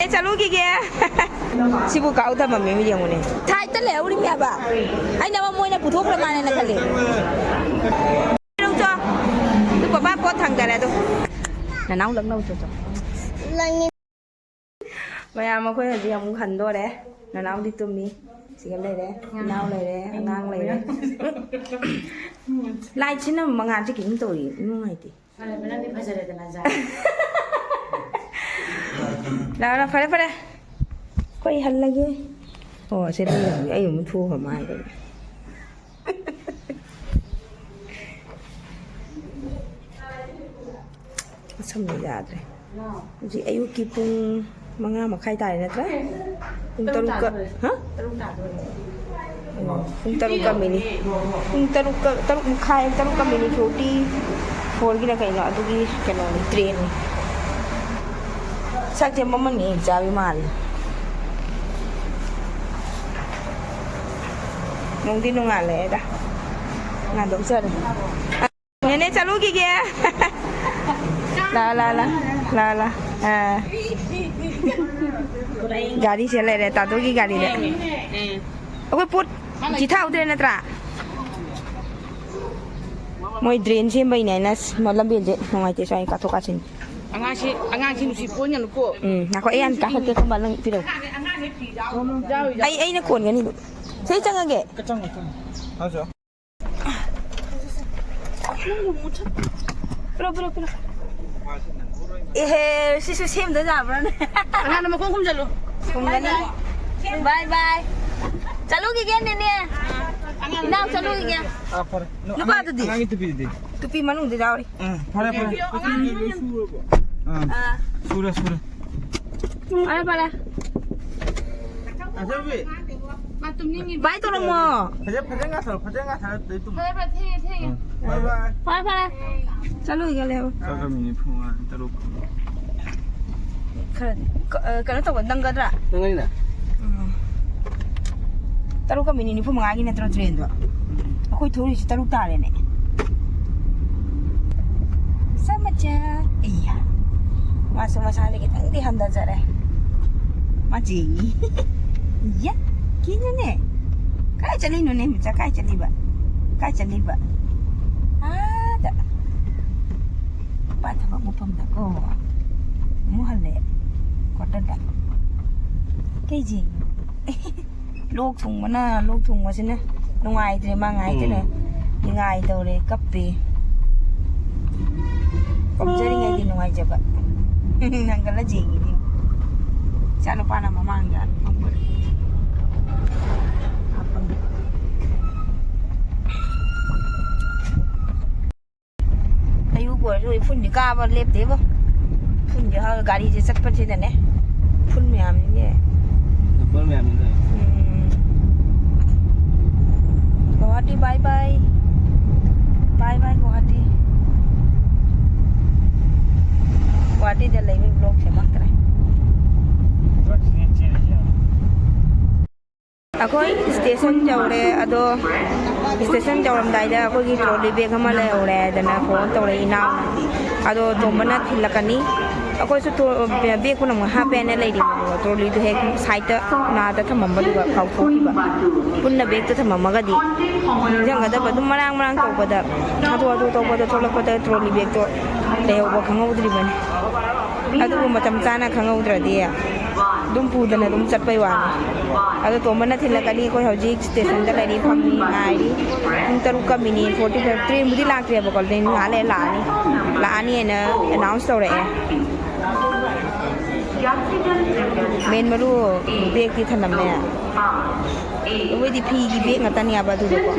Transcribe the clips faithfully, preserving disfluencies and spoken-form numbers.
ꯑꯦ, ꯆꯠꯂꯨꯈꯤꯒꯦ꯫ ꯁꯤꯕꯨ ꯀꯥꯎ ꯊꯝꯃꯝꯃꯤ, ꯃꯤ ꯌꯦꯡꯉꯨꯅꯦ꯫ ꯁꯥꯏꯠꯇ ꯂꯩꯍꯧꯔꯤꯅꯦ ꯍꯥꯏꯕ꯫ ꯑꯩꯅ ꯑꯃ ꯃꯣꯏꯅ ꯄꯨꯊꯣꯛꯈ꯭ꯔ ꯃꯥꯜꯂꯦꯅ ꯈꯜꯂꯤ꯫ ꯂꯧꯆꯣ꯫ ꯑꯗꯨ ꯕꯕꯥ ꯄꯣꯠ ꯊꯥꯡꯗꯔꯦ ꯑꯗꯣ꯫ ꯅꯅꯥꯎ ꯂꯛꯅꯧ ꯆꯣ ꯆꯣ꯫ ꯃꯌꯥꯝ ꯑꯩꯈꯣꯏ ꯍꯧꯖꯤꯛ ꯑꯃꯨꯛ ꯍꯟꯗꯣꯔꯦ꯫ ꯅꯅꯥꯎꯗꯤ ꯇꯨꯝꯃꯤ꯫ ꯁꯤꯒ ꯂꯩꯔꯦ꯫ ꯏꯅꯥꯎ ꯂꯩꯔꯦ꯫ ꯑꯉꯥꯡ ꯂꯩꯔꯦ꯫ ꯂꯥꯏꯠꯁꯤꯅ ꯃꯉꯥꯜꯁꯦ ꯀꯩꯅꯣꯝ ꯇꯧꯔꯤ꯫ ꯅꯨꯡꯉꯥꯏꯇꯦ꯫ ꯐꯔꯦ, ꯅꯪꯗꯤ ꯐꯖꯔꯦꯗꯅ, ꯖꯥ꯫ ꯂꯥꯛꯑꯣ, ꯂꯥꯛꯑꯣ, ꯐꯔꯦ, ꯐꯔꯦ꯫ ꯑꯩꯈꯣꯏ ꯍꯜꯂꯒꯦ꯫ ꯑꯣ, ꯑꯁꯤꯗ ꯂꯩꯔꯝꯃꯤ꯫ ꯑꯩ ꯑꯃꯨꯛ ꯊꯣꯛꯈ꯭ꯔ ꯃꯥꯜꯂꯦ꯫ ꯑꯁꯝꯕ ꯌꯥꯗ꯭ꯔꯦ꯫ ꯍꯧꯖꯤꯛ ꯑꯌꯨꯛꯀꯤ ꯄꯨꯡ ꯃꯉꯥ ꯃꯈꯥꯏ ꯇꯥꯔꯦ ꯅꯠꯇ꯭ꯔꯥ? ꯄꯨꯡ ꯇꯔꯨꯛ ꯇꯔꯨꯛꯀ, ꯇꯥꯗꯣꯔꯦ꯫ ꯍꯥ? ꯇꯔꯨꯛ ꯇꯥꯗꯣꯔꯦ꯫ ꯑꯣ, ꯄꯨꯡ ꯇꯔꯨꯛꯀ ꯃꯤꯅꯤꯠ, ꯄꯨꯡ ꯇꯔꯨꯛꯀ, ꯇꯔꯨꯛ ꯃꯈꯥꯏ, ꯇꯔꯨꯛꯀ ꯃꯤꯅꯤꯠ ꯐꯣꯔꯇꯤ ꯐꯣꯔꯒꯤꯅ ꯀꯩꯅꯣ, ꯑꯗꯨꯒꯤ ꯀꯩꯅꯣꯅꯤ, ꯇ꯭ꯔꯦꯟꯅꯤ꯫ ꯁꯛꯁꯦ ꯃꯃꯟ ꯌꯦꯡ ꯆꯥꯕꯤ ꯃꯥꯜꯂꯦ꯫ ꯅꯨꯡꯗꯤ ꯅꯨꯡꯉꯥꯜꯂꯛꯑꯦꯗ꯫ ꯉꯥꯟꯗꯣꯛꯆꯔꯦ꯫ ꯅꯦꯅꯦ ꯆꯠꯂꯨꯈꯤꯒꯦ꯫ ꯂꯥ, ꯂꯥ, ꯂꯥ꯫ ꯂꯥ, ꯂꯥ꯫ ꯑꯥ꯫ ꯒꯥꯔꯤꯁꯦ ꯂꯩꯔꯦ, ꯇꯥꯗꯣꯒꯤ ꯒꯥꯔꯤꯗ꯫ ꯑꯩꯈꯣꯏ ꯄꯣꯠ ꯆꯤꯊꯍꯧꯗ꯭ꯔꯦ ꯅꯠꯇ꯭ꯔꯥ? ꯃꯣꯏ ꯗ꯭ꯔꯦꯟ ꯁꯦꯝꯕꯩꯅꯦ ꯍꯥꯏꯅ ꯂꯝꯕꯦꯟꯁꯦ ꯅꯨꯡꯉꯥꯏꯇꯦ, ꯁ꯭ꯋꯥꯏ ꯀꯥꯊꯣꯛ ꯀꯥꯁꯤꯟ꯫ ꯑꯉꯥꯡꯁꯤ, ꯑꯉꯥꯡꯁꯤ ꯅꯨꯡꯁꯤ ꯄꯣꯟꯒꯅꯨꯀꯣ꯫ ꯎꯝ, ꯉꯥꯏꯈꯣ, ꯑꯩ ꯍꯥꯟꯅ ꯀꯥꯈꯠꯀꯦ, ꯈꯣꯝꯕ ꯅꯪ ꯄꯤꯔꯛꯎ꯫ ꯑꯩ, ꯑꯩꯅ ꯀꯣꯟꯒꯅꯤ꯫ ꯁꯤ ꯆꯪꯉꯒꯦ꯫ ꯆꯪꯉꯣ, ꯆꯪꯉꯣ꯫ ꯍꯥꯎ, ꯆꯣ꯫ ꯄꯤꯔꯛꯑꯣ, ꯄꯤꯔꯛꯑꯣ, ꯄꯤꯔꯛꯑꯣ꯫ ꯑꯦꯍꯦ, ꯁꯤꯁꯨ ꯁꯦꯝꯗ ꯌꯥꯕ꯭ꯔꯥꯅꯦ? ꯑꯉꯥꯡꯗꯣ ꯃꯈꯣꯡ ꯈꯨꯝꯖꯜꯂꯨ꯫ ꯈꯨꯝꯒꯅꯤ꯫ ꯕꯥꯏ ꯕꯥꯏ꯫ ꯆꯠꯂꯨꯈꯤꯒꯦ, ꯅꯦꯅꯦ꯫ ꯏꯅꯥꯎ, ꯆꯠꯂꯨꯈꯤꯒꯦ꯫ ꯑꯥ, ꯐꯔꯦ꯫ ꯅꯨꯄꯥꯗꯨꯗꯤ? ꯑꯉꯥꯡꯒꯤ ꯇꯨꯄꯤꯗꯨꯗꯤ? ꯇꯨꯄꯤ ꯃꯅꯨꯡꯗ ꯌꯥꯎꯔꯤ꯫ ꯎꯝ, ꯐꯔꯦ, ꯐꯔꯦ꯫ ꯑꯥ, ꯑꯥ꯫ ꯁꯨꯔꯦ, ꯁꯨꯔꯦ꯫ ꯐꯔꯦ, ꯐꯔꯦ꯫ ꯑꯆꯧꯕꯤ꯫ ꯃꯥ ꯇꯨꯝꯅꯤꯡꯉꯤ꯫ ꯕꯥꯏ ꯇꯧꯔꯝꯃꯣ꯫ ꯐꯖ-, ꯐꯖꯅ ꯉꯥꯊꯔꯣ, ꯐꯖꯅ ꯉꯥꯊꯔꯣ, ꯑꯗꯨꯗꯩ ꯇꯨꯝꯃꯣ꯫ ꯐꯔꯦ, ꯐꯔꯦ, ꯊꯦꯡꯉꯦ, ꯊꯦꯡꯉꯦ꯫ ꯎꯝ, ꯕꯥꯏ ꯕꯥꯏ꯫ ꯐꯔꯦ, ꯐꯔꯦ꯫ ꯆꯠꯂꯨꯈꯤꯒꯦ, ꯂꯩꯍꯧꯔꯣ꯫ ꯆꯥꯛꯀ ꯃꯤꯅꯤꯠ ꯄꯨꯡ ꯇꯔꯨꯛ꯫ ꯈꯔ ꯀ-, ꯑ, ꯀꯩꯅꯣ ꯇꯧꯕ, ꯅꯪꯒꯗ꯭ꯔꯥ? ꯅꯪꯒꯅꯤꯅ꯫ ꯎꯝ꯫ ꯇꯔꯨꯛꯀ ꯃꯤꯅꯤꯠ ꯅꯤꯐꯨ ꯃꯉꯥꯒꯤ ꯅꯠꯇ꯭ꯔꯣ ꯇ꯭ꯔꯦꯟꯗꯣ? ꯑꯩꯈꯣꯏ ꯊꯣꯛꯂꯤꯁꯤ ꯇꯔꯨꯛ ꯇꯥꯔꯦꯅꯦ꯫ ꯁꯃꯥꯆꯥꯔ꯫ ꯑꯩꯌꯥ꯫ ꯃꯥꯁꯨ ꯃꯁꯥꯗꯤ ꯈꯤꯇꯪꯗꯤ ꯍꯟꯊꯖꯔꯦ꯫ ꯃꯥ ꯆꯦꯡꯉꯤ꯫ ꯌꯥ, ꯀꯤꯅꯅꯦ꯫ ꯀꯥꯏ ꯆꯠꯂꯤꯅꯣꯅꯦ, ꯃꯆꯥ? ꯀꯥꯏ ꯆꯠꯂꯤꯕ? ꯀꯥꯏ ꯆꯠꯂꯤꯕ? ꯑꯥꯗ꯫ ꯄꯥ ꯊꯕꯛ ꯃꯐꯝꯗꯀꯣ꯫ ꯑꯃꯨꯛ ꯍꯜꯂꯦ꯫ ꯀ꯭ꯋꯥꯇꯔꯗ꯫ ꯀꯩ ꯆꯦꯡꯉꯤ? ꯂꯣꯛ ꯊꯨꯡꯕꯅ, ꯂꯣꯛ ꯊꯨꯡꯕꯁꯤꯅ ꯅꯨꯡꯉꯥꯏꯇ꯭ꯔꯦ, ꯃꯥ ꯉꯥꯏꯗꯅ꯫ ꯎꯝ꯫ ꯅꯤꯡꯉꯥꯏ ꯇꯧꯔꯦ, ꯀꯞꯄꯦ꯫ ꯀꯞꯆꯔꯤꯉꯩꯗꯤ ꯅꯨꯡꯉꯥꯏꯖꯕ꯫ ꯅꯪꯒꯜꯂ ꯌꯦꯡꯉꯤꯅꯦ꯫ ꯏꯆꯥ ꯅꯨꯄꯥꯅ ꯃꯃꯥꯡꯗ ꯐꯝꯈ꯭ꯔꯦ꯫ ꯑꯌꯨꯛ ꯑꯣꯏꯔꯁꯨ ꯏꯐꯨꯟꯗꯤ ꯀꯥꯕ ꯂꯦꯞꯇꯦꯕꯣ꯫ ꯏꯐꯨꯟꯗꯤ ꯍꯧ-, ꯒꯥꯔꯤꯁꯦ ꯆꯠꯄꯁꯤꯗꯅꯦ꯫ ꯏꯐꯨꯟ ꯃꯌꯥꯝꯁꯤꯅꯦ꯫ ꯅꯝꯕꯔ ꯃꯌꯥꯝꯁꯤꯅ꯫ ꯎꯝ꯫ Guwahati, bye bye꯫ Bye bye, Guwahati. ꯒꯨꯋꯥꯍꯥꯇꯤꯗ ꯂꯩꯕ vlogꯁꯦ ꯃꯛꯇ꯭ꯔꯦ꯫ ꯑꯩꯈꯣꯏ station ꯌꯧꯔꯦ, ꯑꯗꯣ station ꯌꯧꯔꯝꯗꯥꯏꯗ ꯑꯩꯈꯣꯏꯒꯤ trolley bag ꯑꯃ ꯂꯩꯍꯧꯔꯦ ꯍꯥꯏꯗꯅ phone ꯇꯧꯔꯛꯏ ꯏꯅꯥꯎꯅ꯫ ꯑꯗꯣ ꯇꯣꯝꯕꯅ ꯊꯤꯜꯂꯛꯀꯅꯤ꯫ ꯑꯩꯈꯣꯏꯁꯨ ꯇ꯭ꯔꯣ-, bagꯇꯨ ꯑꯃꯨꯛ ꯍꯥꯞꯄꯦꯅ ꯂꯩꯔꯤꯕꯅꯦꯕ, trolleyꯗꯨ ꯍꯦꯛ sideꯇ ꯅꯥꯗ ꯊꯝꯃꯝꯕꯗꯨꯒ ꯀꯥꯎꯊꯣꯛꯈꯤꯕ꯫ ꯄꯨꯟꯅ bagꯇ ꯊꯝꯃꯝꯃꯒꯗꯤ ꯅꯤꯡꯁꯤꯡꯒꯗꯕ꯫ ꯑꯗꯨꯝ ꯃꯔꯥꯡ ꯃꯔꯥꯡ ꯇꯧꯕꯗ, ꯍꯥꯊꯨ ꯍꯥꯊꯨ ꯇꯧꯕꯗ ꯊꯣꯛꯂꯛꯄꯗ trolley bagꯇꯣ ꯂꯩꯍꯧꯕ ꯈꯪꯍꯧꯗ꯭ꯔꯤꯕꯅꯤ꯫ ꯑꯗꯨꯕꯨ ꯃꯇꯝ ꯆꯥꯅ ꯈꯪꯍꯧꯗ꯭ꯔꯗꯤ ꯑꯗꯨꯝ ꯄꯨꯗꯅ ꯑꯗꯨꯝ ꯆꯠꯄꯩ ꯋꯥꯅꯤ꯫ ꯑꯗꯣ ꯇꯣꯝꯕꯅ ꯊꯤꯜꯂꯛꯀꯅꯤ꯫ ꯑꯩꯈꯣꯏ ꯍꯧꯖꯤꯛ stationꯗ ꯂꯩꯔꯤ, ꯐꯝꯃꯤ, ꯉꯥꯏꯔꯤ꯫ ꯄꯨꯡ ꯇꯔꯨꯛꯀ minute forty five, trainꯕꯨꯗꯤ ꯂꯥꯛꯇ꯭ꯔꯦꯕꯀꯣ, ꯉꯥꯏꯍꯥꯛ ꯂꯩꯔ ꯂꯥꯛꯑꯅꯤ꯫ ꯂꯥꯛꯑꯅꯤꯅ announce ꯇꯧꯔꯛꯑꯦ꯫ Main ꯃꯔꯨ bagꯇꯤ ꯊꯅꯝꯃꯦ꯫ ꯑꯩꯈꯣꯏꯗꯤ ꯐꯤꯒꯤ bag ꯉꯥꯛꯇꯅꯦꯕ ꯑꯗꯨꯗꯀꯣ꯫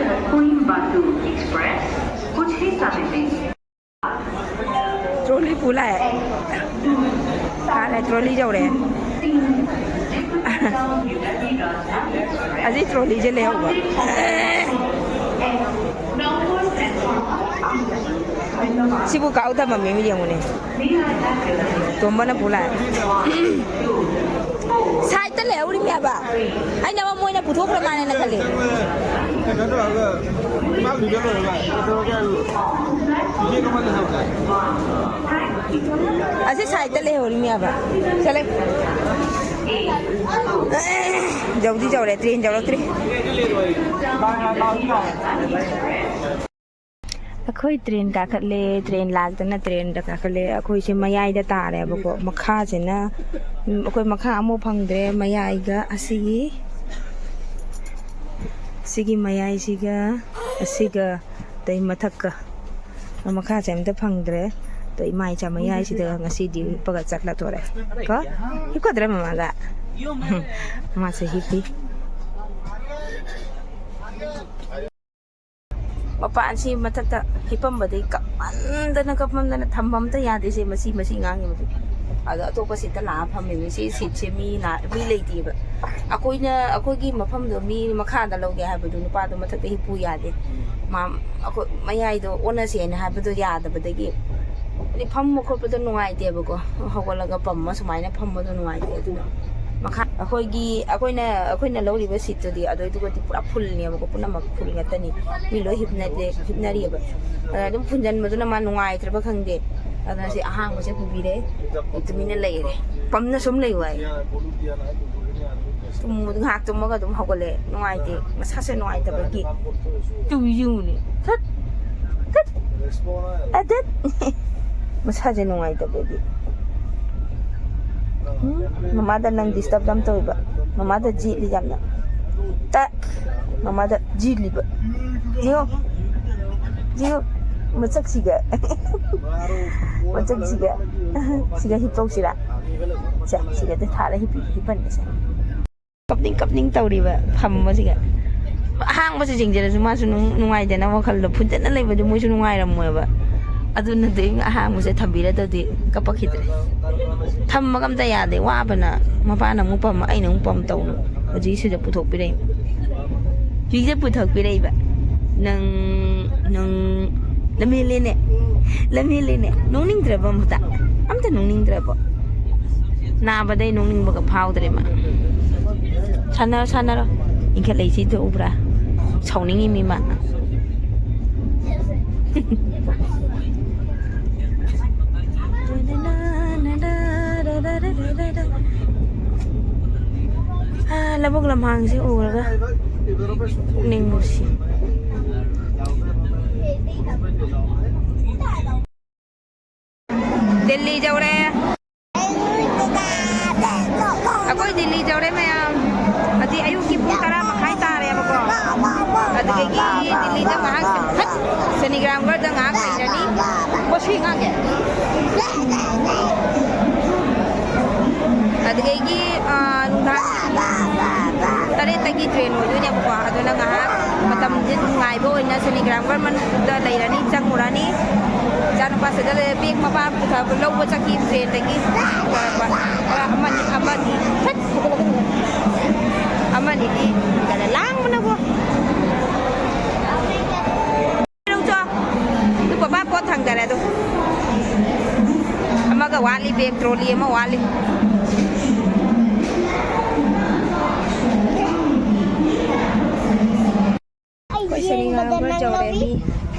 Trolley ꯄꯨ ꯂꯥꯛꯑꯦ꯫ ꯀꯥꯔꯦ, trolley ꯌꯧꯔꯦ꯫ ꯑꯁꯤ trolleyꯁꯦ ꯂꯩꯍꯧꯕ꯫ ꯁꯤꯕꯨ ꯀꯥꯎ ꯊꯝꯃꯝꯃꯤ ꯌꯦꯡꯉꯨꯅꯦ꯫ ꯇꯣꯝꯕꯅ ꯄꯨ ꯂꯥꯛꯑꯦ꯫ Sideꯇ ꯂꯩꯍꯧꯔꯤꯅꯦꯕ꯫ ꯑꯩꯅ ꯑꯃ ꯃꯣꯏꯅ ꯄꯨꯊꯣꯛꯈ꯭ꯔ ꯃꯥꯜꯂꯦꯅ ꯈꯜꯂꯤ꯫ ꯀꯩꯅꯣ ꯇꯧꯔꯒ ꯃꯥ video ꯂꯣꯏꯔꯒ ꯀꯩꯗꯧꯔꯒꯦ ꯍꯥꯏꯕꯕꯨ? Bag ꯑꯃ ꯂꯩꯍꯧꯗꯥꯏ? ꯑꯁꯤ sideꯇ ꯂꯩꯍꯧꯔꯤꯅꯦꯕ꯫ ꯆꯠꯂꯦ꯫ ꯌꯧꯗꯤ ꯌꯧꯔꯦ, ꯇ꯭ꯔꯦꯟ ꯌꯧꯔꯛꯇ꯭ꯔꯤ꯫ ꯑꯩꯈꯣꯏ ꯇ꯭ꯔꯦꯟ ꯀꯥꯈꯠꯂꯦ, ꯇ꯭ꯔꯦꯟ ꯂꯥꯛꯇꯅ ꯇ꯭ꯔꯦꯟꯗ ꯀꯥꯈꯠꯂꯦ꯫ ꯑꯩꯈꯣꯏꯁꯦ ꯃꯌꯥꯏꯗ ꯇꯥꯔꯦꯕꯀꯣ, ꯃꯈꯥꯁꯤꯅ, ꯎꯝ, ꯑꯩꯈꯣꯏ ꯃꯈꯥ ꯑꯃꯨꯛ ꯐꯪꯗ꯭ꯔꯦ꯫ ꯃꯌꯥꯏꯒ ꯑꯁꯤꯒꯤ, ꯁꯤꯒꯤ ꯃꯌꯥꯏꯁꯤꯒ, ꯑꯁꯤꯒ, ꯑꯗꯩ ꯃꯊꯛꯀ, ꯃꯈꯥꯁꯦ ꯑꯝꯇ ꯐꯪꯗ꯭ꯔꯦ꯫ ꯑꯗꯣ ꯏꯃꯥ ꯏꯆꯥ ꯃꯌꯥꯏꯁꯤꯗ ꯉꯁꯤꯗꯤ ꯍꯤꯞꯄꯒ ꯆꯠꯂꯗꯣꯔꯦ ꯀꯣ꯫ ꯍꯤꯞꯀꯗ꯭ꯔꯥ ꯃꯃꯥꯒ? ꯃꯥꯁꯦ ꯍꯤꯞꯄꯤ꯫ ꯃꯄꯥꯟꯁꯤ ꯃꯊꯛꯇ ꯍꯤꯞꯄꯝꯕꯗꯒꯤ ꯀꯞꯃꯟꯗꯅ, ꯀꯞꯃꯟꯗꯅ ꯊꯝꯕ ꯑꯝꯇ ꯌꯥꯗꯦ꯫ ꯁꯤ ꯃꯁꯤ, ꯃꯁꯤ ꯉꯥꯡꯉꯤꯕꯗꯨ꯫ ꯑꯗꯣ ꯑꯇꯣꯞꯄ ꯁꯤꯠꯇ ꯂꯥꯛꯑ ꯐꯝꯃꯤꯕꯅꯤ꯫ ꯁꯤ ꯁꯤꯠꯁꯦ ꯃꯤ ꯂꯥ-, ꯃꯤ ꯂꯩꯇꯦꯕ꯫ ꯑꯩꯈꯣꯏꯅ, ꯑꯩꯈꯣꯏꯒꯤ ꯃꯐꯝꯗꯣ ꯃꯤ ꯃꯈꯥꯗ ꯂꯧꯒꯦ ꯍꯥꯏꯕꯗꯨ ꯅꯨꯄꯥꯗꯣ ꯃꯊꯛꯇ ꯍꯤꯞꯄꯨ ꯌꯥꯗꯦ꯫ ꯃꯥ, ꯑꯩꯈꯣꯏ ꯃꯌꯥꯏꯗꯣ ꯑꯣꯟꯅꯁꯦꯅ ꯍꯥꯏꯕꯗꯣ ꯌꯥꯗꯕꯗꯒꯤ, ꯍꯥꯏꯗꯤ ꯐꯝꯕ ꯈꯣꯠꯄꯗꯣ ꯅꯨꯡꯉꯥꯏꯇꯦꯕꯀꯣ꯫ ꯍꯧꯒꯠꯂꯒ ꯄꯝꯃ ꯁꯨꯃꯥꯏꯅ ꯐꯝꯕꯗꯣ ꯅꯨꯡꯉꯥꯏꯇꯦ꯫ ꯑꯗꯨꯅ ꯃꯈꯥ ꯑꯩꯈꯣꯏꯒꯤ, ꯑꯩꯈꯣꯏꯅ, ꯑꯩꯈꯣꯏꯅ ꯂꯧꯔꯤꯕ ꯁꯤꯠꯇꯨꯗꯤ ꯑꯗꯨꯏꯗꯨꯒꯗꯤ ꯄꯨꯔꯥ ꯐꯨꯜꯅꯦꯕꯀꯣ, ꯄꯨꯝꯅꯃꯛ ꯐꯨꯜ ꯉꯥꯛꯇꯅꯤ꯫ ꯃꯤ ꯂꯣꯏ ꯍꯤꯞꯅꯗꯦ, ꯍꯤꯞꯅꯔꯤꯑꯕ꯫ ꯑꯗꯨꯅ ꯑꯗꯨꯝ ꯐꯨꯟꯖꯟꯕꯗꯨꯅ ꯃꯥ ꯅꯨꯡꯉꯥꯏꯇ꯭ꯔꯕ ꯈꯪꯗꯦ꯫ ꯑꯗꯨꯅ ꯁꯤ ꯑꯍꯥꯡꯕꯁꯦ ꯄꯨꯕꯤꯔꯦ꯫ ꯇꯨꯃꯤꯟꯅ ꯂꯩꯔꯦ꯫ ꯄꯝꯅ ꯁꯨꯝ ꯂꯩꯌꯨ ꯍꯥꯏ꯫ ꯇꯨꯝꯕꯗ ꯉꯥꯏꯍꯥꯛ ꯇꯨꯝꯃꯒ ꯑꯗꯨꯝ ꯍꯧꯒꯠꯂꯦ꯫ ꯅꯨꯡꯉꯥꯏꯇꯦ꯫ ꯃꯁꯥꯁꯦ ꯅꯨꯡꯉꯥꯏꯇꯕꯒꯤ꯫ ꯇꯨ ꯌꯨꯅꯤ꯫ ꯊꯠ! ꯊꯠ! ꯑ, ꯊꯠ! ꯃꯁꯥꯁꯦ ꯅꯨꯡꯉꯥꯏꯇꯕꯒꯤ꯫ ꯎꯝ? ꯃꯃꯥꯗ ꯅꯪ disturb ꯌꯥꯝ ꯇꯧꯋꯦꯕ꯫ ꯃꯃꯥꯗ ꯖꯦꯠꯂꯤ ꯌꯥꯝꯅ꯫ ꯇ! ꯃꯃꯥꯗ ꯖꯦꯠꯂꯤꯕ꯫ ꯌꯦꯡꯉꯣ꯫ ꯌꯦꯡꯉꯣ꯫ ꯃꯁꯛꯁꯤꯒ꯫ ꯃꯁꯛꯁꯤꯒ꯫ ꯁꯤꯒ ꯍꯤꯞꯇꯣꯛꯁꯤꯔꯥ? ꯁꯦ, ꯁꯤꯒꯗꯤ ꯊꯥꯔ ꯍꯤꯞꯄꯤ-, ꯍꯤꯞꯍꯟꯒꯦꯁꯦ꯫ ꯀꯞꯅꯤꯡ ꯀꯞꯅꯤꯡ ꯇꯧꯔꯤꯕ ꯐꯝꯕꯁꯤꯒ꯫ ꯑꯍꯥꯡꯕꯁꯦ ꯌꯦꯡꯖꯔꯁꯨ ꯃꯥꯁꯨ ꯅꯨꯡ-, ꯅꯨꯡꯉꯥꯏꯗꯅ ꯋꯥꯈꯜꯗꯣ ꯐꯨꯟꯖꯟꯅ ꯂꯩꯕꯗꯤ ꯃꯣꯏꯁꯨ ꯅꯨꯡꯉꯥꯏꯔꯝꯃꯣꯏꯕ꯫ ꯑꯗꯨꯅꯗꯤ ꯑꯍꯥꯡꯕꯁꯦ ꯊꯝꯕꯤꯔꯗꯗꯤ ꯀꯞꯄꯛꯈꯤꯗ꯭ꯔꯦ꯫ ꯊꯝꯕꯒ ꯑꯝꯇ ꯌꯥꯗꯦ꯫ ꯋꯥꯕꯅ ꯃꯄꯥꯅ ꯑꯃꯨꯛ ꯄꯝ, ꯑꯩꯅ ꯑꯃꯨꯛ ꯄꯝ ꯇꯧꯅ ꯍꯧꯖꯤꯛ ꯁꯤꯗ ꯄꯨꯊꯣꯛꯄꯤꯔꯛꯏ꯫ ꯍꯧꯖꯤꯛꯁꯦ ꯄꯨꯊꯣꯛꯄꯤꯔꯛꯏꯕ꯫ ꯅꯪ, ꯅꯪ ꯂꯝꯍꯦꯜꯂꯦꯅꯦ꯫ ꯂꯝꯍꯦꯜꯂꯦꯅꯦ꯫ ꯅꯣꯛꯅꯤꯡꯗ꯭ꯔꯕ ꯑꯝꯇ? ꯑꯝꯇ ꯅꯣꯛꯅꯤꯡꯗ꯭ꯔꯕꯣ? ꯅꯥꯕꯗꯩ ꯅꯣꯛꯅꯤꯡꯕꯒ ꯐꯥꯎꯗ꯭ꯔꯦ ꯃꯥ꯫ ꯁꯥꯟꯅꯔꯣ, ꯁꯥꯟꯅꯔꯣ꯫ ꯏꯟꯈꯠꯂꯛꯏꯁꯤꯗ ꯎꯕ꯭ꯔꯥ? ꯁꯥꯎꯅꯤꯡꯉꯤ ꯃꯤ ꯃꯥ꯫ ꯂꯧꯕꯨꯛ ꯂꯝꯍꯥꯡꯁꯦ ꯎꯔꯒ ꯄꯨꯛꯅꯤꯡ ꯅꯨꯡꯁꯤ꯫ ꯗꯤꯜꯂꯤ ꯌꯧꯔꯦ꯫ ꯑꯩꯈꯣꯏ ꯗꯤꯜꯂꯤ ꯌꯧꯔꯦ ꯃꯌꯥꯝ꯫ ꯍꯧꯖꯤꯛ ꯑꯌꯨꯛꯀꯤ ꯄꯨꯡ ꯇꯔꯥ ꯃꯈꯥꯏ ꯇꯥꯔꯦꯕꯀꯣ꯫ ꯑꯗꯨꯗꯒꯤ ꯗꯤꯜꯂꯤꯗ ꯉꯥꯏꯍꯥꯛ ꯐꯠ ꯁꯅꯤꯒ꯭ꯔꯥꯝꯒꯔꯗ ꯉꯥꯏꯍꯥꯛ ꯂꯩꯔꯅꯤ꯫ ꯃꯁꯤ ꯉꯥꯡꯒꯦ꯫ ꯑꯗꯨꯗꯒꯤ, ꯑ, ꯅꯨꯡꯗꯥꯡ ꯇꯔꯦꯠꯇꯒꯤ ꯇ꯭ꯔꯦꯟ ꯑꯣꯏꯗꯣꯏꯅꯦꯕꯀꯣ꯫ ꯑꯗꯨꯅ ꯉꯥꯏꯍꯥꯛ ꯃꯇꯝꯁꯦ ꯉꯥꯏꯕ ꯑꯣꯏꯅ ꯁꯅꯤꯒ꯭ꯔꯥꯝꯒꯔ ꯃꯅꯨꯡꯗ ꯂꯩꯔꯅꯤ, ꯆꯪꯉꯨꯔꯅꯤ꯫ ꯏꯆꯥꯅꯨꯄꯥꯁꯤꯗ ꯂꯩꯔꯦ, ꯕꯦꯒ ꯃꯄꯥ ꯄꯨꯊꯕ ꯂꯧꯕ ꯆꯠꯈꯤ ꯇ꯭ꯔꯦꯟꯗꯒꯤ꯫ ꯄꯨꯔꯛꯄ꯫ ꯈꯔ ꯑꯃꯅꯤ, ꯑꯃꯅꯤ꯫ ꯐꯠ! ꯑꯃꯅꯤꯗꯤ ꯂꯥꯡꯕꯅꯕꯨ꯫ ꯂꯧꯆꯣ꯫ ꯑꯗꯨ ꯄꯄꯥ ꯄꯣꯠ ꯊꯥꯡꯗꯔꯦ ꯑꯗꯣ꯫ ꯑꯃꯒ ꯋꯥꯠꯂꯤ, ꯕꯦꯒ ꯇ꯭ꯔꯣꯂꯤ ꯑꯃ ꯋꯥꯠꯂꯤ꯫ ꯑꯩꯈꯣꯏ ꯁꯦꯅꯤꯉꯥꯏꯔꯣꯝꯗ ꯌꯧꯔꯦ꯫ ꯃꯤ,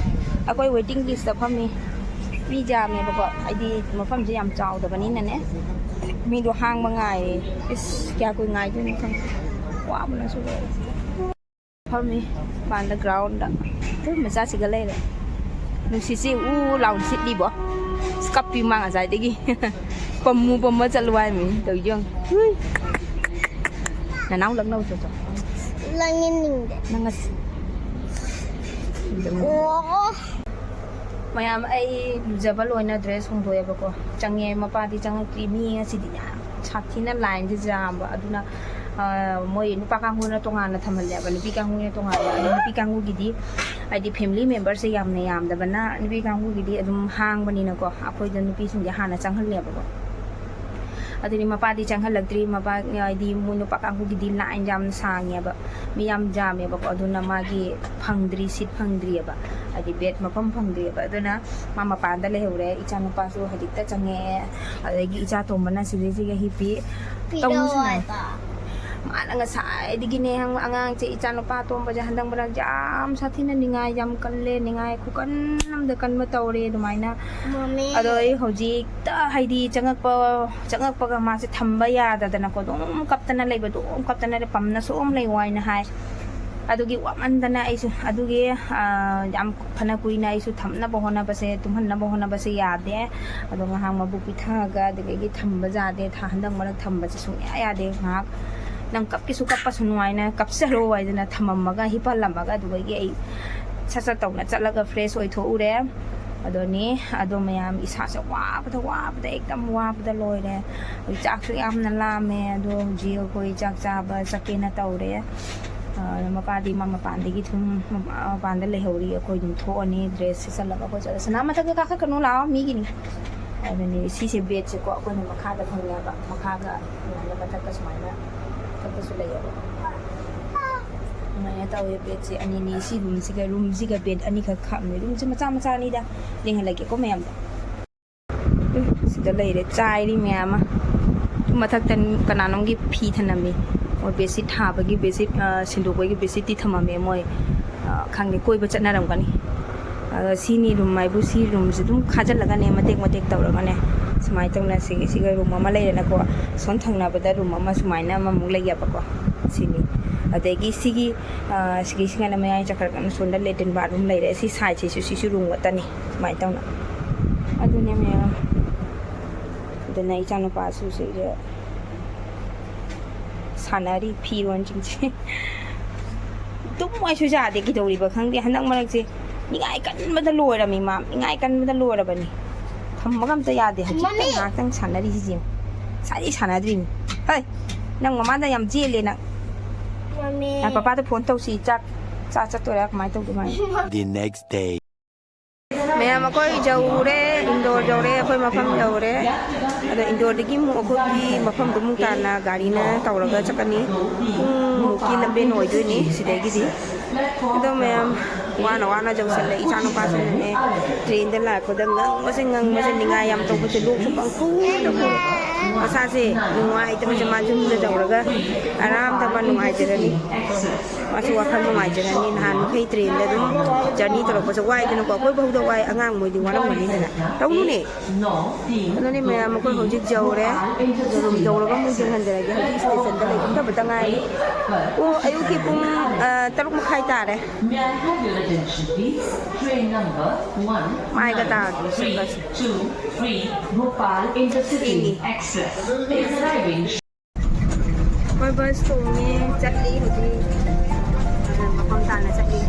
ꯑꯩꯈꯣꯏ ꯋꯦꯇꯤꯡ ꯂꯤꯁꯇ ꯐꯝꯃꯤ꯫ ꯃꯤ ꯌꯥꯝꯃꯦꯕꯀꯣ, ꯍꯥꯏꯗꯤ ꯃꯐꯝꯁꯦ ꯌꯥꯝ ꯆꯥꯎꯗꯕꯅꯤꯅꯅꯦ꯫ ꯃꯤꯗꯣ ꯍꯥꯡꯕ ꯉꯥꯏꯔꯦ꯫ ꯏꯁ, ꯀꯌꯥ ꯀꯨꯏ ꯉꯥꯏꯗꯣꯏꯅꯣ ꯈꯪꯗꯦ꯫ ꯋꯥꯕꯅꯁꯨ ꯂꯣꯏꯔꯦ꯫ ꯐꯝꯃꯤ ꯃꯄꯥꯟꯗ ꯒ꯭ꯔꯥꯎꯟꯗ꯫ ꯑꯩꯈꯣꯏ ꯃꯆꯥꯁꯤꯒ ꯂꯩꯔꯦ꯫ ꯅꯨꯡꯁꯤꯠꯁꯤ ꯎ ꯂꯥꯎ ꯁꯤꯠꯂꯤꯕꯣ꯫ ꯑꯁ, ꯀꯞꯄꯤ ꯃꯥ ꯉꯁꯥꯏꯗꯒꯤ꯫ ꯄꯝꯃꯨ ꯄꯝꯃ ꯆꯠꯂꯨ ꯍꯥꯏꯃꯤ꯫ ꯇꯧꯔꯤꯁꯦ ꯌꯦꯡꯉꯨ꯫ ꯍꯨꯏ꯫ ꯅꯅꯥꯎ ꯂꯛꯅꯧ ꯆꯠꯇꯣ꯫ ꯂꯪꯅꯤꯡꯗꯦ꯫ ꯅꯪ ꯉꯁꯤ ꯑꯣ꯫ ꯃꯌꯥꯝ, ꯑꯩ ꯂꯨꯖꯕ ꯂꯣꯏꯅ ꯗ꯭ꯔꯦꯁ ꯍꯣꯡꯗꯣꯛꯑꯦꯕꯀꯣ꯫ ꯆꯪꯉꯦ, ꯃꯄꯥꯗꯤ ꯆꯪꯉꯛꯇ꯭ꯔꯤ꯫ ꯃꯤ ꯉꯁꯤꯗꯤ ꯌꯥꯝ ꯁꯥꯊꯤꯅ ꯂꯥꯏꯟꯁꯦ ꯖꯥꯝꯕ꯫ ꯑꯗꯨꯅ, ꯑ, ꯃꯣꯏ ꯅꯨꯄꯥ ꯀꯥꯡꯕꯨꯅ ꯇꯣꯉꯥꯟꯅ ꯊꯝꯍꯜꯂꯦꯕ, ꯅꯨꯄꯤ ꯀꯥꯡꯕꯨꯅ ꯇꯣꯉꯥꯟꯅ꯫ ꯑꯗꯣ ꯅꯨꯄꯤ ꯀꯥꯡꯕꯨꯒꯤꯗꯤ ꯍꯥꯏꯗꯤ ꯐꯦꯃꯤꯂꯤ ꯃꯦꯝꯕꯔꯁꯦ ꯌꯥꯝꯅ ꯌꯥꯝꯗꯕꯅ ꯅꯨꯄꯤ ꯀꯥꯡꯕꯨꯒꯤꯗꯤ ꯑꯗꯨꯝ ꯍꯥꯡꯕꯅꯤꯅꯀꯣ, ꯑꯩꯈꯣꯏꯗ ꯅꯨꯄꯤꯁꯤꯡꯁꯦ ꯍꯥꯟꯅ ꯆꯪꯍꯜꯂꯦꯕꯀꯣ꯫ ꯑꯗꯨꯗꯤ ꯃꯄꯥꯗꯤ ꯆꯪꯍꯜꯂꯛꯇ꯭ꯔꯤ꯫ ꯃꯄꯥ, ꯍꯥꯏꯗꯤ ꯃꯣꯏ ꯅꯨꯄꯥ ꯀꯥꯡꯕꯨꯒꯤꯗꯤ ꯂꯥꯏꯟ ꯌꯥꯝ ꯁꯥꯡꯉꯦꯕ, ꯃꯤ ꯌꯥꯝ ꯌꯥꯝꯃꯦꯕꯀꯣ꯫ ꯑꯗꯨꯅ ꯃꯥꯒꯤ ꯐꯪꯗ꯭ꯔꯤ, ꯁꯤꯠ ꯐꯪꯗ꯭ꯔꯤꯑꯕ, ꯍꯥꯏꯗꯤ ꯕꯦꯗ ꯃꯐꯝ ꯐꯪꯗ꯭ꯔꯤꯑꯕ꯫ ꯑꯗꯨꯅ ꯃꯥ ꯃꯄꯥꯟꯗ ꯂꯩꯍꯧꯔꯦ꯫ ꯏꯆꯥꯅꯨꯄꯥꯁꯨ ꯍꯧꯖꯤꯛꯇ ꯆꯪꯉꯛꯑꯦ꯫ ꯑꯗꯒꯤ ꯏꯆꯥ ꯇꯣꯝꯕꯅ ꯁꯤꯗꯩꯁꯤꯒ ꯍꯤꯞꯄꯤ꯫ ꯄꯤꯔꯛꯑꯣ ꯇꯧꯅꯨꯁꯤꯅ꯫ ꯍꯥꯏꯕ꯫ ꯃꯥꯅ ꯉꯁꯥꯏꯗꯒꯤꯅꯦ, ꯑꯉꯥꯡꯁꯦ, ꯏꯆꯥꯅꯨꯄꯥ ꯑꯇꯣꯝꯕꯁꯦ ꯍꯟꯗꯛ ꯃꯔꯛ ꯌꯥꯝ ꯁꯥꯊꯤꯅ ꯅꯤꯡꯉꯥꯏ ꯌꯥꯝ ꯀꯜꯂꯦ, ꯅꯤꯡꯉꯥꯏ ꯈꯨꯀꯟ ꯑꯃꯗ ꯀꯟꯕ ꯇꯧꯔꯦ ꯑꯗꯨꯃꯥꯏꯅ꯫ ꯑꯗꯣ ꯑꯩ ꯍꯧꯖꯤꯛꯇ, ꯍꯥꯏꯗꯤ, ꯆꯪꯉꯛꯄ ꯆꯪꯉꯛꯄꯒ ꯃꯥꯁꯦ ꯊꯝꯕ ꯌꯥꯗꯗꯅꯀꯣ, ꯑꯗꯨꯝ ꯀꯞꯇꯅ ꯂꯩꯕ, ꯑꯗꯨꯝ ꯀꯞꯇꯅ ꯂꯩ, ꯄꯝꯅ ꯁꯨꯝ ꯂꯩꯌꯣ ꯍꯥꯏꯅ ꯍꯥꯏ꯫ ꯑꯗꯨꯒꯤ ꯋꯥꯃꯟꯗꯅ ꯑꯩꯁꯨ, ꯑꯗꯨꯒꯤ, ꯑꯥ, ꯌꯥꯝ ꯐꯅ ꯀꯨꯏꯅ ꯑꯩꯁꯨ ꯊꯝꯅꯕ ꯍꯣꯠꯅꯕꯁꯦ, ꯇꯨꯝꯍꯟꯅꯕ ꯍꯣꯠꯅꯕꯁꯦ ꯌꯥꯗꯦ꯫ ꯑꯗꯣ ꯉꯥꯏꯍꯥꯛ ꯃꯕꯨꯛ ꯄꯤꯊꯛꯑꯒ, ꯑꯗꯨꯗꯒꯤ ꯊꯝꯕ ꯌꯥꯗꯦ, ꯊꯥ ꯍꯟꯗꯛ ꯃꯔꯛ ꯊꯝꯕꯁꯦ ꯁꯨꯡꯌꯥ ꯌꯥꯗꯦ꯫ ꯉꯥꯏꯍꯥꯛ ꯅꯪ ꯀꯞꯀꯦꯁꯨ ꯀꯞꯄꯁꯨ ꯅꯨꯡꯉꯥꯏꯅ ꯀꯞꯆꯔꯣ ꯍꯥꯏꯗꯅ ꯊꯝꯃꯝꯃꯒ, ꯍꯤꯞꯍꯜꯂꯝꯃꯒ, ꯑꯗꯨꯗꯒꯤ ꯑꯩ ꯁꯠ ꯁꯠ ꯇꯧꯅ ꯆꯠꯂꯒ fresh ꯑꯣꯏꯊꯣꯛꯎꯔꯦ꯫ ꯑꯗꯨꯅꯤ, ꯑꯗꯣ ꯃꯌꯥꯝ, ꯏꯁꯥꯁꯦ ꯋꯥꯕꯗ, ꯋꯥꯕꯗ, ꯑꯦꯛꯗꯝ ꯋꯥꯕꯗ ꯂꯣꯏꯔꯦ꯫ ꯍꯧꯖꯤꯛ ꯆꯥꯛꯁꯨ ꯌꯥꯝꯅ ꯂꯥꯝꯃꯦ꯫ ꯑꯗꯣ ꯍꯧꯖꯤꯛ ꯑꯩꯈꯣꯏ ꯆꯥꯛ ꯆꯥꯕ ꯆꯠꯀꯦꯅ ꯇꯧꯔꯦ꯫ ꯑ, ꯃꯄꯥꯗꯤ ꯃꯥ ꯃꯄꯥꯟꯗꯒꯤ ꯁꯨꯝ, ꯃꯄꯥ-, ꯃꯄꯥꯟꯗ ꯂꯩꯍꯧꯔꯤ꯫ ꯑꯩꯈꯣꯏ ꯑꯗꯨꯝ ꯊꯣꯛꯑꯅꯤ, dress ꯁꯦꯠꯆꯜꯂꯒ ꯑꯩꯈꯣꯏ ꯆꯠꯂꯁꯤ꯫ ꯁꯅꯥ, ꯃꯊꯛꯇ ꯀꯥꯈꯠꯀꯅꯨ, ꯂꯥꯛꯑꯣ, ꯃꯤꯒꯤꯅꯤ꯫ ꯑꯗꯨꯅꯤ, ꯁꯤꯁꯦ bedꯁꯦꯀꯣ, ꯑꯩꯈꯣꯏꯅ ꯃꯈꯥꯗ ꯐꯪꯉꯦꯕ, ꯃꯈꯥꯒ ꯁꯨꯃꯥꯏꯅ ꯃꯊꯛꯀ ꯁꯨꯃꯥꯏꯅ, ꯃꯊꯛꯇꯁꯨ ꯂꯩꯌꯦꯕ꯫ ꯑꯗꯨꯃꯥꯏꯅ ꯇꯧꯋꯦ꯫ Bedꯁꯦ ꯑꯅꯤꯅꯤ, ꯁꯤ roomꯁꯤꯒ, roomꯁꯤꯒ bed ꯑꯅꯤꯈꯛ ꯈꯥꯛꯑꯝꯃꯦ꯫ Roomꯁꯦ ꯃꯆꯥ ꯃꯆꯥꯅꯤꯗ, ꯂꯦꯡꯍꯜꯂꯒꯦꯀꯣ ꯃꯌꯥꯝꯗ꯫ ꯎꯝ, ꯁꯤꯗ ꯂꯩꯔꯦ, ꯆꯥꯏꯔꯤ ꯃꯌꯥꯝ ꯑꯃ꯫ ꯃꯊꯛꯇ ꯀꯅꯥꯅꯣꯝꯒꯤ ꯐꯤ ꯊꯅꯝꯃꯤ꯫ ꯃꯣꯏ bedsheet ꯊꯥꯕꯒꯤ, bedsheet, ꯑ, ꯁꯤꯟꯗꯣꯛꯄꯒꯤ bedsheetꯇꯤ ꯊꯝꯃꯝꯃꯦ ꯃꯣꯏ꯫ ꯑ, ꯈꯪꯗꯦ, ꯀꯣꯏꯕ ꯆꯠꯅꯔꯝꯒꯅꯤ꯫ ꯑꯗꯣ ꯁꯤꯅꯤ room ꯍꯥꯏꯕꯨ, ꯁꯤ roomꯁꯦ ꯑꯗꯨꯝ ꯈꯥꯖꯤꯜꯂꯒꯅꯦ, ꯃꯇꯦꯛ ꯃꯇꯦꯛ ꯇꯧꯔꯒꯅꯦ, ꯁꯨꯃꯥꯏꯅ ꯇꯧꯅ ꯁꯤꯒꯤ, ꯁꯤꯒ room ꯑꯃ ꯂꯩꯔꯦꯅꯀꯣ꯫ ꯁꯣꯝ ꯊꯪꯅꯕꯗ room ꯑꯃ ꯁꯨꯃꯥꯏꯅ ꯑꯃꯃꯨꯛ ꯂꯩꯌꯦꯕꯀꯣ꯫ ꯁꯤꯅꯤ꯫ ꯑꯗꯒꯤ ꯁꯤꯒꯤ, ꯑ, ꯁꯤꯒꯤꯁꯤꯅ ꯃꯌꯥꯏ ꯆꯠꯈ꯭ꯔꯒꯅ ꯁꯣꯝꯗ latrine bathroom ꯂꯩꯔꯦ꯫ ꯁꯤ sideꯁꯤꯁꯨ, ꯁꯤꯁꯨ room ꯈꯛꯇꯅꯤ꯫ ꯁꯨꯃꯥꯏꯅ ꯇꯧꯅ꯫ ꯑꯗꯨꯅꯦ ꯃꯌꯥꯝ꯫ ꯑꯗꯨꯅ ꯏꯆꯥꯅꯨꯄꯥꯁꯨ ꯁꯤꯁꯦ ꯁꯥꯟꯅꯔꯤ ꯐꯤꯔꯣꯟꯁꯤꯡꯁꯦ꯫ ꯇꯨꯝꯃꯣꯏꯁꯨ ꯌꯥꯗꯦ, ꯀꯩꯗꯧꯔꯤꯕ ꯈꯪꯗꯦ꯫ ꯍꯟꯗꯛ ꯃꯔꯛꯁꯦ ꯅꯤꯡꯉꯥꯏ ꯀꯟꯕꯗ ꯂꯣꯏꯔꯝꯃꯤ ꯃꯥ, ꯅꯤꯡꯉꯥꯏ ꯀꯟꯕꯗ ꯂꯣꯏꯔꯕꯅꯤ꯫ ꯊꯝꯕꯒ ꯑꯝꯇ ꯌꯥꯗꯦ꯫ ꯍꯧꯖꯤꯛꯇ ꯃꯃꯤ! ꯉꯥꯏꯍꯥꯛꯇꯪ ꯁꯥꯟꯅꯔꯤꯁꯤꯁꯦ꯫ ꯉꯁꯥꯏꯗꯩ ꯁꯥꯟꯅꯗ꯭ꯔꯤꯅꯤ꯫ ꯍꯩ! ꯅꯪ ꯃꯃꯥꯗ ꯌꯥꯝ ꯆꯦꯜꯂꯦ ꯅꯪ꯫ ꯃꯃꯤ! ꯅꯪ ꯄꯄꯥꯗ phone ꯇꯧꯁꯤ꯫ ꯆꯥꯛ ꯆꯥ ꯆꯠꯇꯣꯏꯔꯥ? ꯀꯃꯥꯏꯅ ꯇꯧꯗꯣꯏꯅꯣ? The next day. ꯃꯌꯥꯝ, ꯑꯩꯈꯣꯏ ꯌꯧꯔꯦ, indoor ꯌꯧꯔꯦ, ꯑꯩꯈꯣꯏ ꯃꯐꯝ ꯌꯧꯔꯦ꯫ ꯑꯗꯣ indoorꯗꯒꯤ ꯑꯃꯨꯛ ꯑꯩꯈꯣꯏꯒꯤ ꯃꯐꯝꯗꯣ ꯑꯃꯨꯛ ꯇꯥꯟꯅ ꯒꯥꯔꯤꯅ ꯇꯧꯔꯒ ꯆꯠꯀꯅꯤ꯫ ꯄꯨꯡꯃꯨꯛꯀꯤ ꯂꯝꯕꯦꯟ ꯑꯣꯏꯗꯣꯏꯅꯤ ꯁꯤꯗꯒꯤꯗꯤ꯫ ꯑꯗꯣ ꯃꯌꯥꯝ, ꯋꯥꯅ ꯋꯥꯅ ꯌꯧꯁꯜꯂꯦ꯫ ꯏꯆꯥꯅꯨꯄꯥꯁꯤꯅꯅꯦ, trainꯗ ꯂꯥꯛꯄꯗ ꯉꯪꯕꯁꯦ, ꯉꯪꯕꯁꯦ, ꯅꯤꯡꯉꯥꯏ ꯌꯥꯝ ꯇꯧꯕꯁꯦ, ꯂꯣꯛꯁꯨ ꯄꯪꯈꯨꯗ ꯈꯨꯔꯦ꯫ ꯃꯁꯥꯁꯦ ꯅꯨꯡꯉꯥꯏꯇꯕꯁꯦ ꯃꯥ ꯌꯨꯝꯗ ꯇꯧꯔꯒ ꯑꯔꯥꯝꯗ ꯃꯥ ꯅꯨꯡꯉꯥꯏꯖꯔꯅꯤ꯫ ꯃꯥꯁꯨ ꯋꯥꯈꯜ ꯅꯨꯡꯉꯥꯏꯖꯔꯅꯤ꯫ ꯅꯍꯥꯟ ꯃꯈꯩ ꯇ꯭ꯔꯦꯟꯗ ꯑꯗꯨꯝ ꯖꯔꯅꯤ ꯇꯧꯔꯛꯄꯁꯦ ꯋꯥꯏꯗꯅꯀꯣ, ꯑꯩꯈꯣꯏ ꯐꯥꯎꯗ ꯋꯥꯏ, ꯑꯉꯥꯡ ꯃꯣꯏꯗꯤ ꯋꯥꯔꯝꯒꯅꯤꯗꯅ꯫ ꯇꯧꯅꯨꯅꯦ꯫ ꯑꯗꯨꯅꯦ ꯃꯌꯥꯝ, ꯑꯩꯈꯣꯏ ꯍꯧꯖꯤꯛ ꯌꯧꯔꯦ꯫ ꯌꯧꯔꯒ ꯑꯃꯨꯛ ꯌꯦꯡꯍꯟꯖꯔꯒꯦ꯫ ꯍꯧꯖꯤꯛ ꯁ꯭ꯇꯦꯁꯟꯗ ꯂꯩ, ꯀꯨꯝꯊꯕꯇ ꯉꯥꯏꯔꯤ꯫ ꯄꯨꯡ, ꯑꯌꯨꯛꯀꯤ ꯄꯨꯡ, ꯑ, ꯇꯔꯨꯛ ꯃꯈꯥꯏ ꯇꯥꯔꯦ꯫ May I have your attention, please? Train number ꯃꯥꯏꯒ ꯇꯥꯔꯗꯤ ꯁꯛꯀꯁꯦ꯫ One nine three two three Bhopal Intercity ꯏꯅꯤ꯫ Express is arriving. ꯑꯩꯈꯣꯏ ꯕꯁ ꯇꯣꯡꯉꯦ, ꯆꯠꯂꯤ ꯍꯧꯖꯤꯛ꯫ ꯑꯗ ꯃꯐꯝ ꯇꯥꯅ ꯆꯠꯂꯤ꯫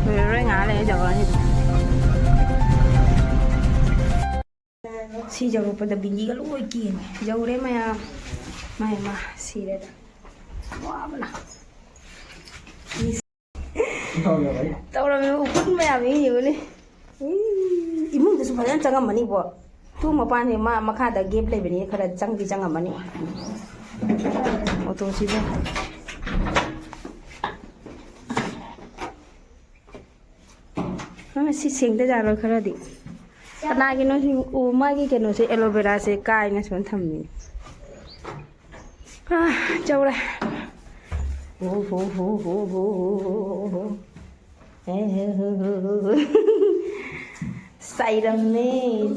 ꯂꯣꯏꯔꯔꯣꯏ, ꯉꯥꯏꯍꯥꯛ ꯂꯩꯔ ꯌꯧꯔꯅꯤ꯫ ꯁꯤ ꯌꯧꯔꯛꯄꯗ ꯕꯤꯅꯤꯒ ꯂꯣꯏ ꯀꯦꯝꯃꯦ꯫ ꯌꯧꯔꯦ ꯃꯌꯥꯝ꯫ ꯃꯥꯏ ꯃꯥ ꯁꯤꯔꯦꯗ꯫ ꯋꯥꯕꯅ꯫ ꯇꯧꯔꯝꯃꯦ ꯎꯐꯨꯟ ꯃꯌꯥꯝ ꯌꯦꯡꯉꯨꯅꯦ꯫ ꯏ, ꯏꯃꯨꯡꯗꯁꯨ ꯐꯖꯅ ꯆꯪꯉꯝꯃꯅꯤꯕꯣ꯫ ꯊꯣꯡ ꯃꯄꯥꯟꯁꯦ ꯃꯥ ꯃꯈꯥꯗ ꯒꯦꯞ ꯂꯩꯕꯅꯤꯅ ꯈꯔ ꯆꯪꯗꯤ ꯆꯪꯉꯝꯃꯅꯤ꯫ ꯑꯣꯇꯣꯁꯤꯕꯨ꯫ ꯃꯥ ꯁꯤ ꯁꯦꯡꯗꯖꯥꯠꯂꯣ ꯈꯔꯗꯤ꯫ ꯀꯅꯥꯒꯤꯅꯣ ꯁꯤ? ꯑꯣ, ꯃꯥꯒꯤ ꯀꯩꯅꯣꯁꯦ, ꯑꯦꯂꯣꯚꯦꯔꯥꯁꯦ ꯀꯥꯏꯅ ꯁꯨꯃꯥꯏꯅ ꯊꯝꯃꯤꯅꯦ꯫ ꯑꯥ, ꯆꯧꯔꯦ꯫ ꯍꯣ, ꯍꯣ, ꯍꯣ, ꯍꯣ, ꯍꯣ꯫ ꯍꯦ, ꯍꯦ, ꯍꯣ, ꯍꯣ, ꯍꯣ, ꯍꯣ꯫ ꯆꯥꯏꯔꯝꯃꯦ,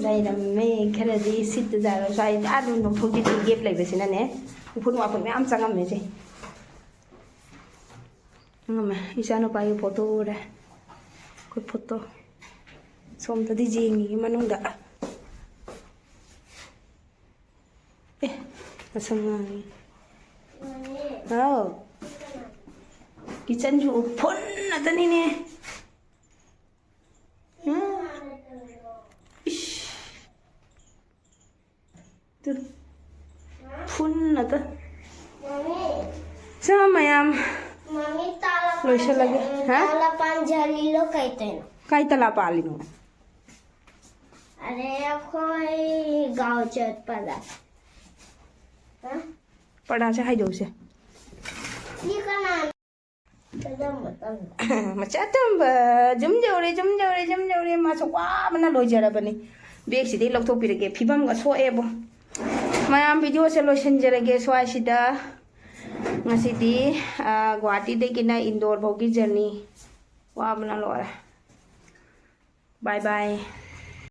ꯆꯥꯏꯔꯝꯃꯦ꯫ ꯈꯔꯗꯤ ꯁꯤꯠꯇꯖꯥꯠꯂꯣ ꯁ꯭ꯋꯥꯏꯗ ꯑꯗꯨꯝ ꯅꯣꯡꯊꯣꯛ ꯆꯤꯠꯄꯤ ꯒꯦꯞ ꯂꯩꯕꯁꯤꯅꯅꯦ, ꯎꯐꯨꯟ ꯋꯥꯐꯨꯟ ꯃꯌꯥꯝ ꯆꯪꯉꯝꯃꯦ ꯁꯦ꯫ ꯉꯝꯃꯦ꯫ ꯏꯆꯥꯅꯨꯄꯥꯒꯤ ꯐꯣꯇꯣ ꯎꯔꯦ꯫ ꯑꯩꯈꯣꯏ ꯐꯣꯇꯣ꯫ ꯁꯣꯝꯗꯗꯤ ꯌꯦꯡꯉꯤ ꯃꯅꯨꯡꯗ꯫ ꯑꯦ, ꯃꯁꯝ ꯉꯥꯡꯉꯤ꯫ ꯍꯥꯎ꯫ ꯀꯤꯠꯆꯟꯁꯨ ꯎꯐꯨꯟ ꯉꯥꯛꯇꯅꯤꯅꯦ꯫ ꯎꯝ꯫ ꯏꯁ꯫ ꯇꯨ꯫ ꯐꯨꯟ ꯉꯥꯛꯇ꯫ ꯃꯃꯤ꯫ ꯁꯥ ꯃꯌꯥꯝ꯫ ꯃꯃꯤ, ꯇꯥꯂ ꯂꯣꯏꯁꯜꯂꯒꯦ꯫ ꯄꯥꯟꯖ-, ꯍꯥ? ꯇꯥꯂ ꯄꯥꯟꯖ ꯂꯤꯂꯣ ꯀꯩ ꯇꯧꯔꯤꯅꯣ? ꯀꯥꯏ ꯇꯂꯥ ꯄꯥꯜꯂꯤꯅꯣ? ꯑꯔꯦ, ꯑꯩꯈꯣꯏ ꯒꯥꯎ ꯆꯠꯄꯗ꯫ ꯍꯥ? ꯄꯔꯗꯥꯁꯦ ꯍꯥꯏꯗꯣꯛꯎꯁꯦ꯫ ꯁꯤ ꯀꯅꯥꯅꯣ? ꯃꯆꯥ ꯇꯝꯕ ꯌꯨꯝ ꯌꯧꯔꯦ, ꯌꯨꯝ ꯌꯧꯔꯦ, ꯌꯨꯝ ꯌꯧꯔꯦ꯫ ꯃꯥꯁꯨ ꯋꯥꯕꯅ ꯂꯣꯏꯖꯔꯕꯅꯤ꯫ ꯕꯦꯒꯁꯤꯗꯤ ꯂꯧꯊꯣꯛꯄꯤꯔꯒꯦ, ꯐꯤꯕꯝꯒ ꯁꯣꯛꯑꯦꯕꯣ꯫ ꯃꯌꯥꯝ, ꯚꯤꯗꯤꯑꯣꯁꯦ ꯂꯣꯏꯁꯤꯟꯖꯔꯒꯦ ꯁ꯭ꯋꯥꯏꯁꯤꯗ꯫ ꯉꯁꯤꯗꯤ, ꯑ, ꯒꯨꯍꯥꯇꯤꯗꯒꯤꯅ ꯏꯟꯗꯣꯔ ꯐꯥꯎꯒꯤ ꯖꯔꯅꯤ꯫ ꯋꯥꯕꯅ ꯂꯣꯏꯔꯦ꯫ ꯕꯥꯏ ꯕꯥꯏ꯫